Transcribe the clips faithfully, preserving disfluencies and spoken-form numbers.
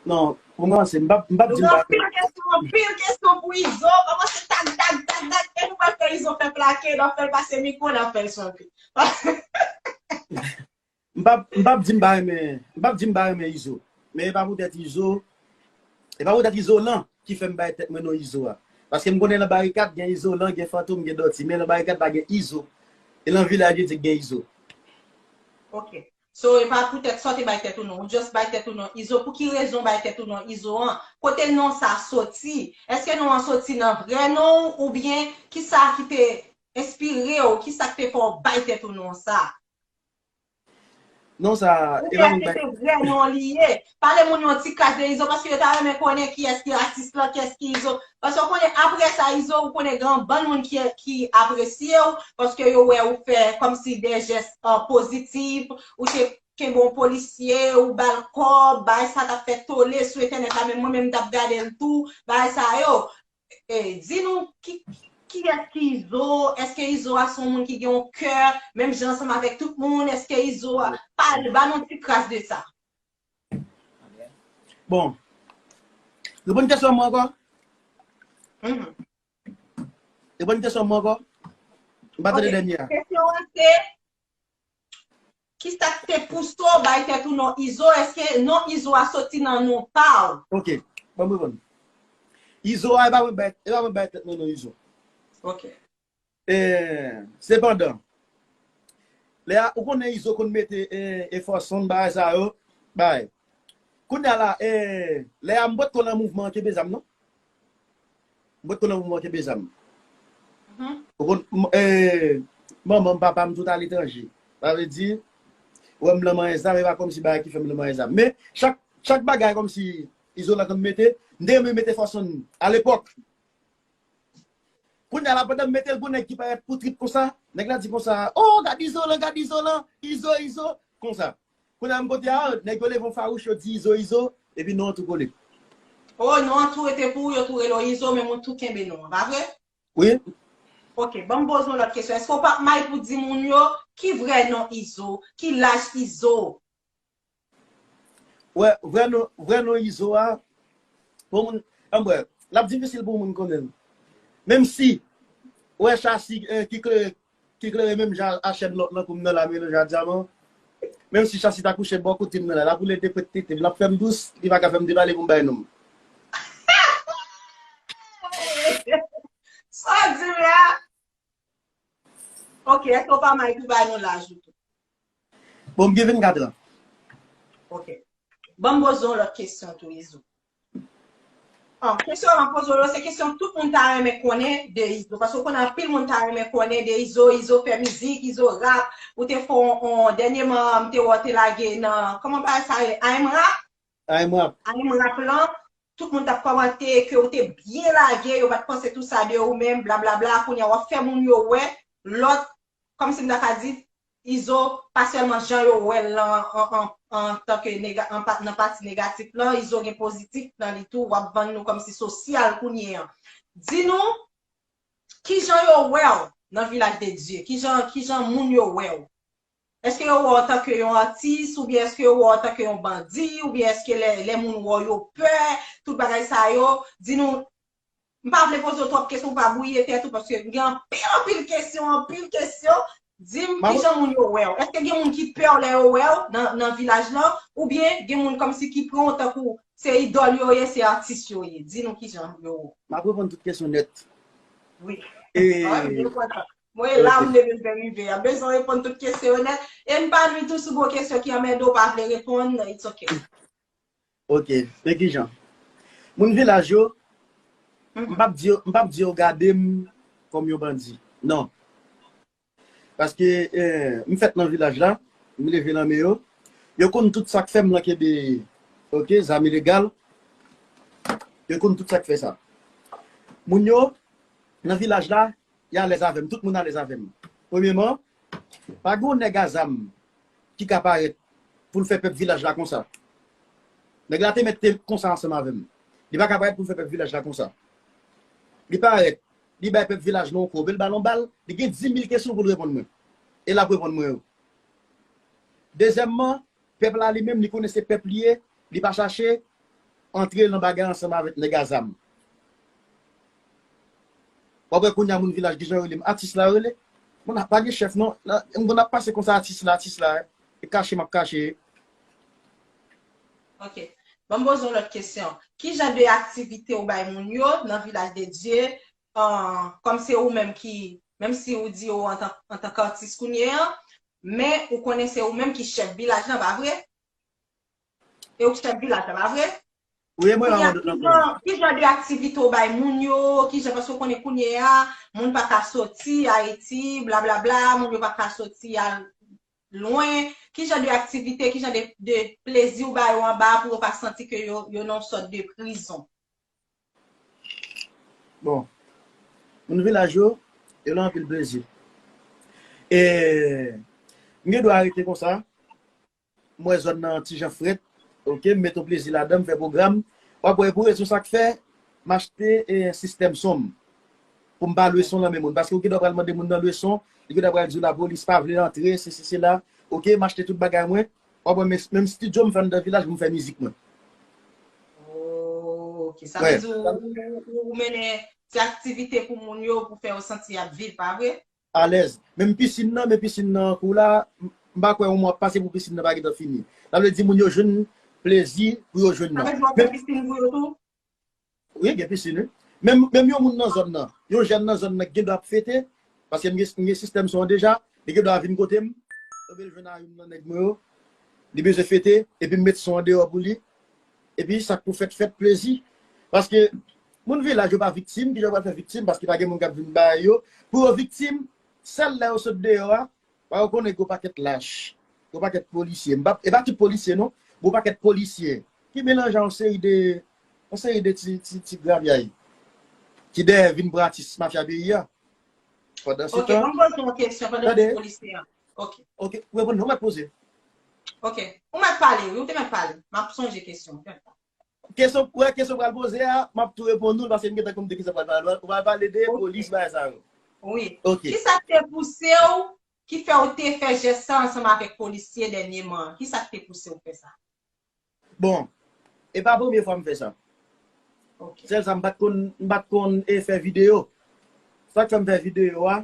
Non, pou mwen, se, m p ap, m p ap di m pa. Anpil kesyon, anpil kesyon pou Izo. Kòmanse tak, tak, tak, tak. E nou pral fè Izo fè plake, n ap fè l pase mikwo, n ap fè l chante. M p ap, m p ap di m pa renmen, m p ap di m pa renmen Izo. Men e pa poutèt Izo, e pa poutèt izolan ki fè m bay tèt mwen non Izo a. Paske m konnen nan Barikad gen izolan, gen fantom, gen dòti. Men nan Barikad pa gen Izo. E nan Vilaj yo di gen Izo. Ok. So, e pa poutèt sa w te bay tèt ou non. Ou just bay tèt ou non Izo. Pou ki rezon w bay tèt ou non Izo an? Kote non sa soti? Èske non an soti nan vrè non w? Oubyen kisa ki te enspire w? Kisa ki te fè w bay tèt ou non sa? Non sa, e pa mwen k bay. Oubyen se vrè non li ye? Pale moun yon ti kras de Izo, paske yo ta renmen konnen kiyès ki atis lan, kiyès ki Izo. Paske w konnen apre sa, Izo, ou konnen gen yon bann moun ki, ki apresye w, paske yo wè ou fè kòmsi de jès pozitif, ou te kenbe yon polisye, ou ba l kòb, bagay sa t ap fè tole sou entènèt la, men mwen menm m t ap gade l tou, bagay sa yo. E, di nou ki, kiyès ki Izo, èske Izo a se yon moun ki gen yon kè, menm jan ansanm avèk tout moun, èske Izo a, pale, ba nou ti kras de sa. Bon. Reponn kesyon mwen ankò. Reponn kesyon mwen ankò. M pa tande dènye a. Kesyon an se, kisa k te pouse w bay tèt ou non Izo? Èske non Izo a soti nan non pa w? Ok, ban m reponn. Izo a, e pa mwen bay, e pa mwen bay tèt mwen non Izo. Ok. E, sepandan, lè a, ou konnen Izo konn mete e, e fòson bagay sa yo, bay. Kounye a la, e, lè a m potko nan mouvman an kenbe zam non. M potko nan mouvman kenbe zam. Ou konn, m, e, manman m, papa m tout aletranje. Sa vle di, ou wè m nan manyen zam, e pa kòmsi bagay ki fè m nan manyen zam. Men, chak, chak bagay kòmsi Izolan konn mete, m te renmen mete fòson alepòk. Kounye a la, pandan m mete l pou nèg ki parèt pou trip konsa, nèg la di konsa, oh, gad Izolan, gad Izolan, Izo, Izo, konsa. Kounye a m kote a, nèg yo leve yon fawouch, yo di Izo, Izo, epi non an tou kole. Oh, non an tou rete pou ou, yo tou rele w Izo, men moun tou kenbe non an, pa vre? Wi. Ok, ban m poze yon lòt kesyon. Èske w p ap may pou di moun yo ki vrè non Izo, ki laj Izo? Wè, vrè non, vrè non Izo a, pou moun, ann wè, l ap difisil pou moun konnen l. Menm si, wè, chasi eh, ki klere, ki klere menm jan a chèn lòt lan kou m nan la melanje a dyaman. Menm si chasi ta kouche bò kote m nan la, l ap woule de pwet tete m, l ap fè m dous, li pa ka fè m depale pou m bay non m. Sa w di m la? Ok, èske w pa may pou bay nou laj ou tou? Bon, m gen vennkat an. Ok. Ban m poze yon lòt kesyon tou, Izo. Ah, kesyon m ap poze w yo, se kesyon tout moun ta renmen konnen de Izo. Paske w konnen anpil moun ta renmen konnen de Izo, Izo fè mizik, Izo rap, ou te fè yon, yon dènyèman, m te wè w te lage nan, kòman bagay sa rele? A M Rap? A M Rap. A M Rap lan, tout moun t ap kòmante ke ou te byen lage, yo pa t panse tou sa de ou menm, blablabla, kounye a w ap fè moun yo wè lòt, kòmsi m ta ka di, Izo, pa sèlman jan yo wè l lan an, an, an, antanke nega, an, pa- nan pati negatif lan, Izo gen pozitif nan li tou, w ap vann nou kòmsi sosyal kounye an. Di nou, kijan yo wè w nan Vilaj de Dye? Kijan, kijan moun yo wè w? Èske yo wè w antanke yon atis, oubyen èske yo wè w antanke yon bandi, oubyen èske lè, lè moun wè w yo pè, tout bagay sa yo? Di nou, m pa vle poze w twòp kesyon pou pa bwouye tèt ou, paske m gen anpil, anpil kesyon, anpil kesyon. Di m, kijan moun yo wè w? Èske gen moun ki pè w lè yo wè w nan, nan Vilaj lan? Oubyen gen moun kòmsi ki pran w tankou se idòl yo ye, se atis yo ye? Di nou kijan yo wè w. M ap reponn tout kesyon nèt. Wi. E, ah, m byen kontan. Mwen la, m leve m fè rive a. Bezwen reponn tout kesyon yo nèt. E m pa nwi tou si w gen kesyon ki anmède w, w pa vle reponn, it's ok. Ok, men kijan? Moun Vilaj yo, m p ap di yo, m p ap di yo gade m kòm yon bandi. Non. Paske eh, m fèt nan Vilaj la, m leve nan men yo. Yo konn tout sa k fè m lan kenbe, ok, zam ilegal. Yo konn tout sa k fè sa. Moun yo, nan Vilaj la, y alèz avè m. Tout moun alèz avè m. Premyeman, pa gen yon nèg a zam ki ka parèt pou l fè pèp Vilaj la konsa. Nèg la te mèt te konsa ansanm avè m. Li pa ka parèt pou l fè pèp Vilaj la konsa. Li parèt, li bay pèp Vilaj la yon kou, oubyen l ba l yon bal, li gen dis mil kesyon pou l reponn mwen. E l ap reponn mwen yo. Dezyèmman, pèp la li menm, li konnen se pèp li ye, li pa chache antre nan bagay ansanm avèk nèg a zam. W ap wè kounye a moun Vilaj ki jan yo rele m, atis la yo rele. Moun ap pa gen chèf non. Moun ap pase konsa, atis la, atis la. E kache m ap kache. Ok. Ban m poze yon lòt kesyon. Ki jan de aktivite ou bay moun yo nan Vilaj de Dye, kòm se ou menm ki, menm si ou di ou antan, antanke atis kounye a, men ou konnen se ou menm ki chèf vilaj lan, pa vre? E ou ki chèf vilaj la, pa vre? Wi, mwen la mande Ki jan de aktivite ou bay moun yo, ki jan, paske ou konnen kounye a, moun pa ka soti Ayiti, blablabla, moun yo pa ka soti al lwen. Ki jan de aktivite, ki jan de, de plezi ou ba yo anba pou yo pa santi ke yo, yo nan yon sòt de prizon? Bon, moun Vilaj yo, yo nan anpil plezi. E m gen dwa rete konsa. M wè zòn nan ti jan frèt. Ok, m met yon plezi ladan, m fè pwogram. W ap wè pou rezon sa k fè m achte e, sistèm son m. Pou m pa lwe son nan men moun. Paske ou gen dwa pral mande moun nan lwe son, li gen dwa pral di w lapolis pa vle antre, sesi, sela. Ok, m achte tout bagay mwen. W ap wè menm, menm estidyo m fè anndan Vilaj pou m fè mizik mwen. Oh, ok. Sa vle di ou, ou, ou, ou mennen ti aktivite pou moun yo, pou fè yo santi y ap viv, pa vre? Alèz. Menm pisin nan, men pisin nan kou la, m pa kwè yon mwa ap pase pou pisin nan pa gentan fini. Sa vle di moun yo jwenn plezi pou yo jwenn nan. Sa vle di w ap fè pisin pou yo tou? Wi, gen pisin, wi. Menm, menm yon moun nan zòn nan, yon jèn nan zòn nan ki gen dwa ap fete, paske m gen, m gen sistèm son an deja, li gen dwa vin kote m, oubyen l jwenn a youn nan nèg mwen yo, li bezwen fete, epi m met son an deyò pou li, epi sa k pou fèt, fèt plezi. Paske moun Vilaj yo pa viktim, ki jan yo pral fè viktim, paske pa gen moun k ap vin bay yo. Pou yo viktim, sèl lè yo sot deyò a, pa yo konnen gwo pakèt lach, gwo pakèt polisye. M pa, e pa tout polisye, non. Gwo pakèt polisye ki melanje a yon seri de, yon seri de ti, ti, ti gravyay ki dèyè vin pran atis mafya peyi a. Pandan se Ok, tan, ban m poze yon kesyon pandan w di polisye an. Ok. Ok, reponn non, mèt poze. Ok. Ou mèt pale, wi, ou te mèt pale. M ap sonje kesyon. Kesyon, wè, kesyon pral poze a, m ap tou reponn ou l paske m gentan konn de ki sa pral pale. Ou pral pale de polis, bagay sa yo. Wi. Ok. Ki sa k te pouse w, ki fè w te fè jès sa ansanm avèk polisye dènyeman? Ki sa k te pouse w fè sa? Bon, e pa premye fwa m fè sa. Ok. Sèl sa, m pa t konn, m pa t konn e fè videyo. Sa k fè m fè videyo a,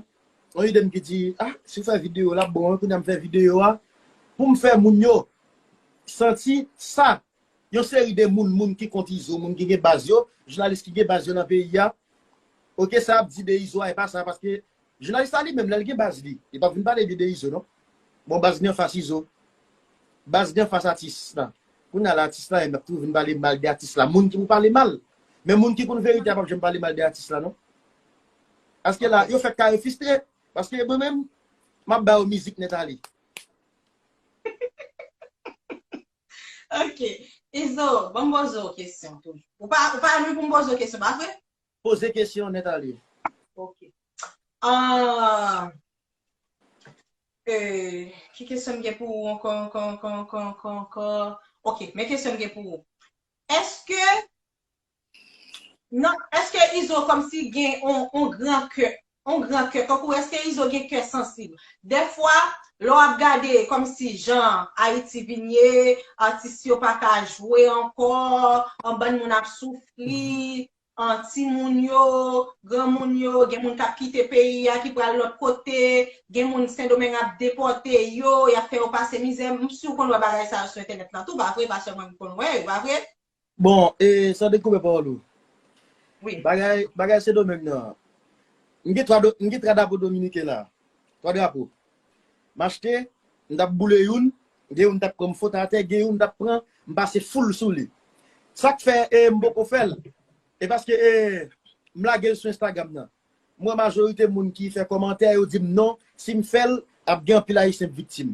yon ide m ki di, ah, si w fè videyo l ap bon, wi, kounye a m fè videyo a, pou m fè moun yo santi sa. Yon seri de moun, moun ki kont Izo, moun ki gen baz yo, jounalis ki gen baz yo nan peyi a. Ok, sa y ap di de Izo a, e pa sa, paske jounalis la li menm, lè l gen baz li, li p ap vin pale byen de Izo, non. Bon, baz li anfas Izo. Baz li anfas atis la. Kounye a la, atis la, y ap toujou vin pale mal de atis la. Moun ki pou pale mal. Men moun ki konn verite a p ap janm pale mal de atis la, non. Paske la, yo fèk kare fistre. Paske mwen menm, m ap ba yo mizik nèt ale. Ok. Izo, ban m poze w kesyon toujou. Ou pa, ou pa anvi pou m poze w kesyon, pa vre? Poze kesyon nèt ale. Ok. Ah, euh, ki kesyon m gen pou ou ankò, ankò, ankò, ankò, ankò, ankò? Ok, men kesyon m gen pou ou. Èske Non, èske Izo kòmsi gen on, on gran kè, on gran kè, tankou èske Izo gen kè sansib? Dèfwa, lè w ap gade kòmsi jan Ayiti vin ye, atis yo pa ka jwe ankò, an bann moun ap soufri, an timoun yo, granmoun yo, gen moun k ap kite peyi a ki pral lòt kote, gen moun Sendomeng ap depòte yo, y ap fè yo pase mizè. M si w konn wè bagay sa yo sou entènèt lan tou, pa vre? Pa sèlman m konn wè yo, pa vre? Bon, e san dekouvè pawòl ou. Wi. Bagay, bagay Sendomeng nan. M gen twa, m gen twa drapo dominiken la. Twa drapo. M achte, m t ap boule youn, gen youn m t ap pran m fout atè, gen youn m t ap pran, m pase full sou li. Sa k fè e, m poko fè l, e paske e, m lage l sou Instagram nan. M wè majorite moun ki fè kòmantè, yo di m non, si m fè l, ap gen anpil ayisyen k viktim.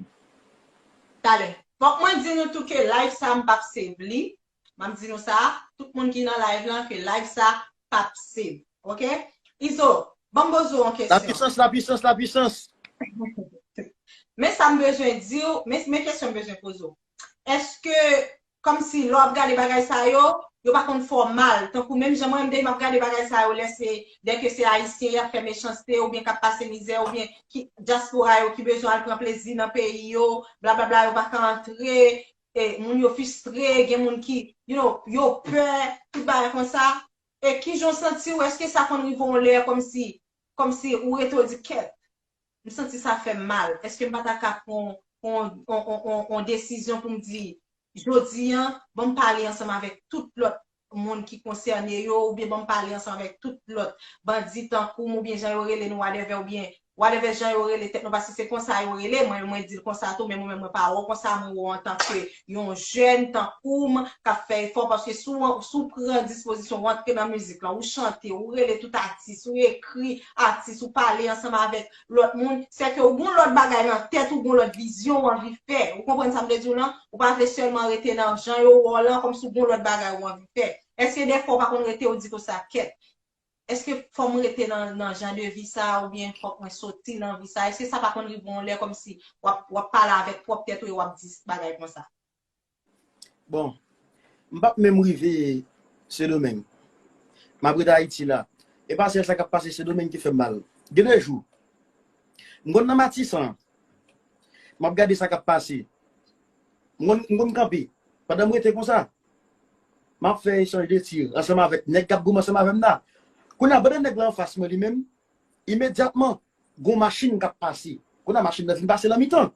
Talè. Fòk mwen di nou tou ke live sa m p ap save li. M ap di nou sa, tout moun ki nan live lan, ke live sa p ap save. Ok? Izo, ban m poze w yon kesyon. La puissance, la puissance, la puissance. Men sa m bezwen di w, men, men kesyon m bezwen poze w. Èske, kòmsi lè w ap gade bagay sa yo, yo pa konn fè w mal? Tankou menm jan mwen menm depi m ap gade bagay sa yo, lè se, dèke se ayisyen y ap fè mechanste, oubyen k ap pase mizè, oubyen ki, dyaspora yo ki bezwen al pran plezi nan peyi yo, blablabla, yo pa ka antre, e, moun yo fristre, gen moun ki, you know, yo pè, tout bagay konsa. E kijan w santi w? Èske sa konn rive w yon lè kòmsi, kòmsi ou rete w di, "Kèt, m santi sa fè m mal. Èske m pa ta ka pran yon, yon, yon, yon, yon, yon desizyon pou m di, jodi a, ban m pale ansanm avèk tout lòt moun ki konsène yo, oubyen ban m pale ansanm avèk tout lòt bandi tankou m, oubyen jan yo rele nou, whatever, oubyen whatever jan yo rele tèt nou, paske se konsa yo rele, mwen, mwen di l konsa tou, men mwen menm, mwen pa wè w konsa, mwen wè w antanke yon jèn tankou m k ap fè efò, paske si w, si w pran dispozisyon, w antre nan mizik lan, ou chante, ou rele tout atis, ou ekri atis, ou pale ansanm avèk lòt moun, sèke ou gon lòt bagay nan tèt ou, gon lòt vizyon ou anvi fè. Ou konprann sa m vle di w lan? Ou pa vle sèlman rete nan jan yo wè w lan, kòmsi ou gon lòt bagay ou anvi fè. Èske dèfwa ou pa konn rete ou di konsa, "Kèt, èske fò m rete nan, nan jan de vi sa a, oubyen fòk mwen soti nan vi sa a"? Èske sa pa konn rive w yon lè kòmsi w ap, w ap pale avèk pwòp tèt ou e w ap di bagay konsa? Bon, m p ap menm rive Sendomeng. M ap ret Ayiti la. E pa sèl sa k ap pase Sendomeng ki fè m mal. Gen de jou, m konn nan Matisan, m ap gade sa k ap pase. M konn, m konn kanpe. Pandan m rete konsa, m ap fè echanj de tir ansanm avèk nèg k ap goumen ansanm avè m la. Kounye a, pandan nèg la anfas mwen li menm, imedyatman, gon machin k ap pase. Kounye a, machin nan vin pase nan mitan.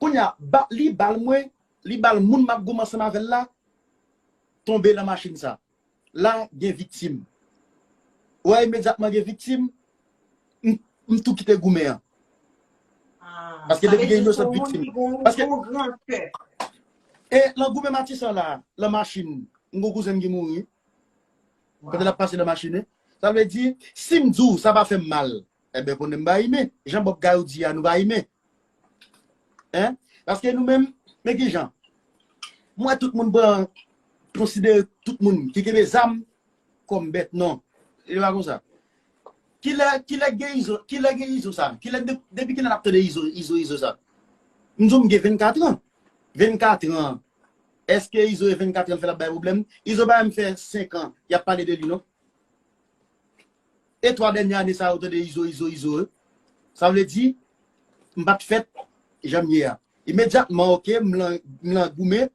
Kounye a, ba, li bal mwen, li bal moun m ap goumen ansanm avè l la, tonbe nan machin sa. La, gen viktim. Ou wè, imedyatman gen viktim, m, m tou kite goumen an. Paske depi gen inosant viktim. Paske, e, nan goumen Matisan la, nan machin, m gon kouzen m ki mouri. Pandan l ap pase nan machin, wi. Sa vle di, si m di w sa pa fè m mal, enben konnen m pa imen. Jan Bob Gayou di a, nou pa imen. Hein? Paske nou menm, men kijan? M wè tout moun pran, konsidere tout moun ki kenbe zam kòm bèt, non. E pa konsa. Kilè, kilè gen Izo, kilè gen Izo sa? Kilè, de, depi kilè n ap tande Izo, Izo, Izo sa? M di w m gen vennkat an. Vennkat an. Èske Izo e vennkat an fè l ap bay pwoblèm? Izo pa menm fè senk an, y ap pale de li, non. E twa dènye ane sa yo tande Izo, Izo, Izo, wi. Sa vle di, m pa t fèt jan m ye a. Imedyatman, oke, m lan, m lan goumen.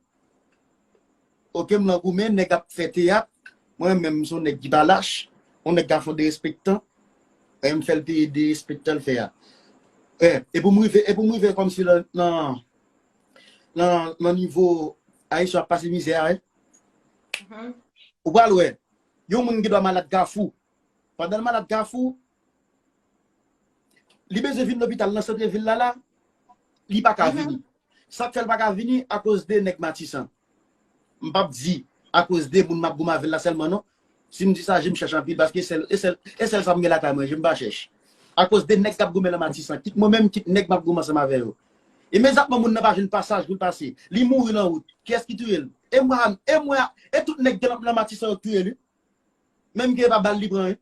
Oke, m lan goumen, nèg ap fè teyat. Mwen menm, m se yon nèg ki pa lach. Yon nèg k ap fè yon derespektan. E m fè l peye derespektan l fè a. E, e pou m rive, e pou m rive kòmsi nan, nan, nan, nan nivo Ayisyen ap pase mizè a, wi. Ou pral wè, yon moun gen dwa malad Kafou. Pandan l malad Kafou, li bezwen vin lopital nan sant vil la la, li pa ka vini. Sa k fè l pa ka vini? Akoz de nèg Matisan. M p ap di akoz de moun m ap goumen avè l la sèlman, non. Si m di sa, je m chèch anpil, paske sèl, e sèl, e sèl sa m gen lakay mwen, je m pa chèch. Akoz de nèg k ap goumen nan Matisan, kit mwen menm, kit nèg m ap goumen ansanm avè yo. Imedyatman, moun nan pa jwenn pasaj pou l pase. Li mouri nan wout. Kiyès ki touye l? E mwen, e mwen, e tout nèg k nan Matisan yo k touye l, wi. Menm ke e pa bal li pran, wi.